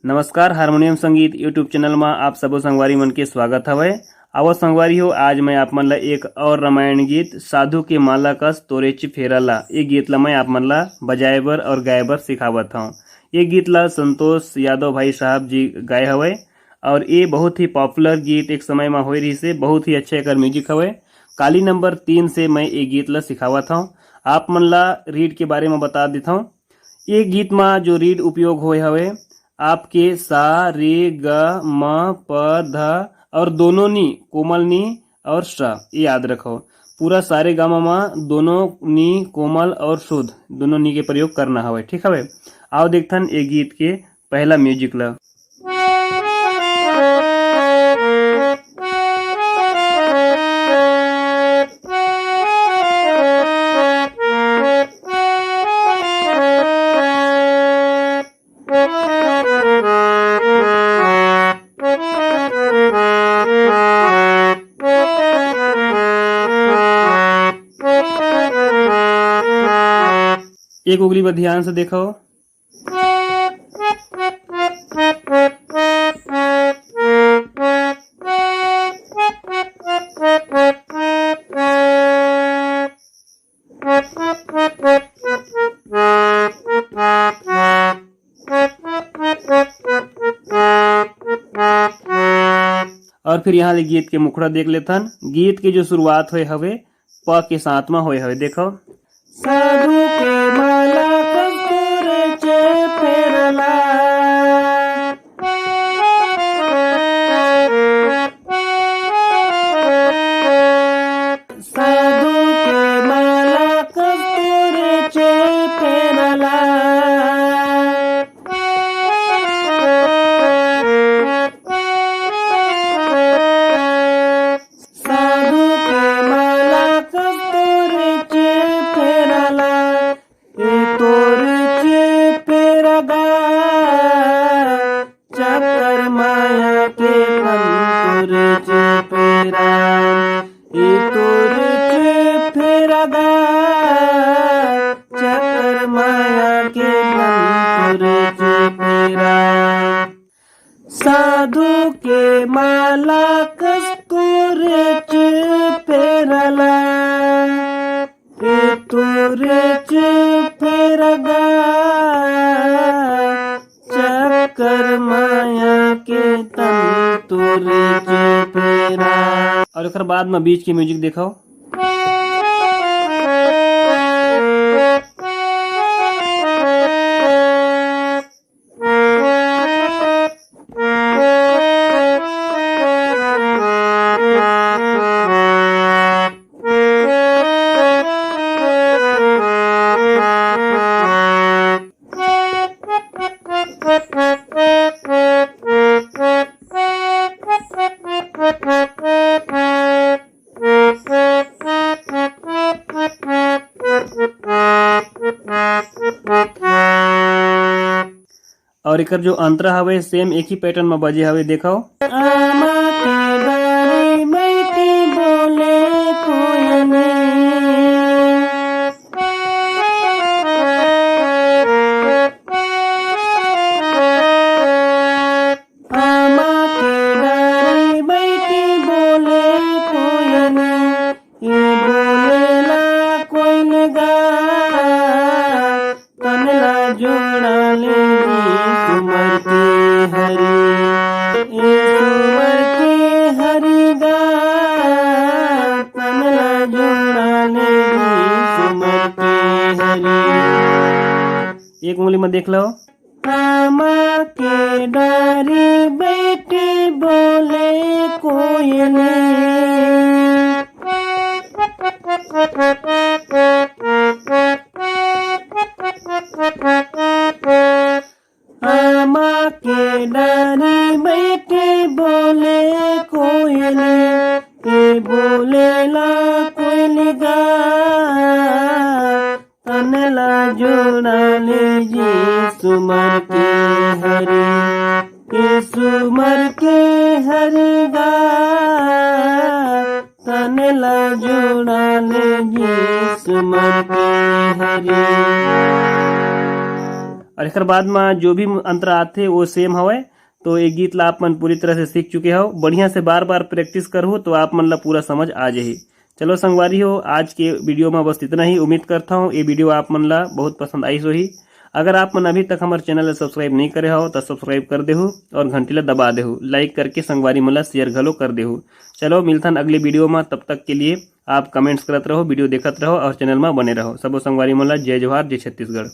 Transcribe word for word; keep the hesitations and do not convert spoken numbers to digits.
नमस्कार, हारमोनियम संगीत YouTube channel मा आप सबो संगवारी मन के स्वागत हवय। आवो संगवारी हो, आज मैं आप मन ला एक और रामायण गीत साधु के माला कस तोरेच फेरा ला, ये गीत ला मैं आप मन ला बजाए बर और गाए बर सिखावत हौं। ये गीत ला संतोष यादव भाई साहब जी गाए हवय और ये बहुत ही popular गीत एक समय मा होए रहिसे, बहुत ही अच्छा एकर music हवय। काली नंबर तीन से मैं ये गीत ला सिखावत हौं। आप मन ला reed के बारे मा बता देथौं। ये गीत मा जो reed उपयोग होए हवे, आपके सा, रे, ग, म, प, ध और दोनों नी, कोमल नी और स, ये याद रखो। पूरा सारे गामा मा दोनों नी कोमल और शुद्ध, दोनों नी के प्रयोग करना हवे, ठीक हवे। आओ देखथन ये गीत के पहला music ला। एक उगली पर ध्यान से देखो। और फिर यहाँ ले गीत के मुखड़ा देख लेथन। गीत के जो शुरुआत होए हवे, प के साथ मा होए हवे। देखो, साधु के माला कस्तूर चे फेरला। साधु के माला कस्तूर चे फेरला। साधु के माला कस्तूर चे फेरला, ए तोर चे फेरगा, चक्कर माया के तंतुर चे फेरा, ए तोर चे फेरगा, चक्कर माया के तंतुर चे फेरा। साधु के माला कस्तूर चे फेरला, ए तोर चे फेरगा, चक्कर माया के तंतुर चे फेरा। और एकर बाद में बीच के music देखो। और एकर जो अंतरा हवे, same एक ही pattern में बजे हवे, देखो। आमा के डारी बैठी बोले कोयने। आमा के डारी बैठी बोले कोयने, ये बोलेला कोइन गा, तन ला जोड़ा ले जी सुमर के हरी, ये सुमर के हरी गा, तन ला जोड़ा ले जी सुमर के हरी। एक उंगली में देख लो। आमा के डारी बैठी बोले कोयले। आमा के डारी बैठी बोले कोयले, के बोलेला कोयले गा। तन ला जोड़ा ले जी सुमर के हरी, के सुमर के हरी गा। तन ला जोड़ा ले जी सुमर के हरी। और एकर बाद में जो भी अंतरा आथे वो सेम हवय। तो ये गीत ला आप मन पूरी तरह से सीख चुके हो। बढ़िया से बार बार प्रैक्टिस करहू तो आप मन ला पूरा समझ आ जाही। चलो संगवारी हो, आज के वीडियो में बस इतना ही। उम्मीद करता हूँ ये वीडियो आप मन ला बहुत पसंद आइस होही। अगर आप मन अभी तक हमारे चैनल ला सब्सक्राइब नहीं करे हो तो सब्सक्राइब कर देहू और घंटी ला दबा देहू, लाइक करके संगवारी मन ला शेयर घलो कर देहू। चलो मिलथन अगले वीडियो में, तब तक के लिए आप कमेंट्स करत रहो, वीडियो देखत रहो और चैनल में बने रहो। सबो संगवारी मन ला जय जोहार, जय छत्तीसगढ़।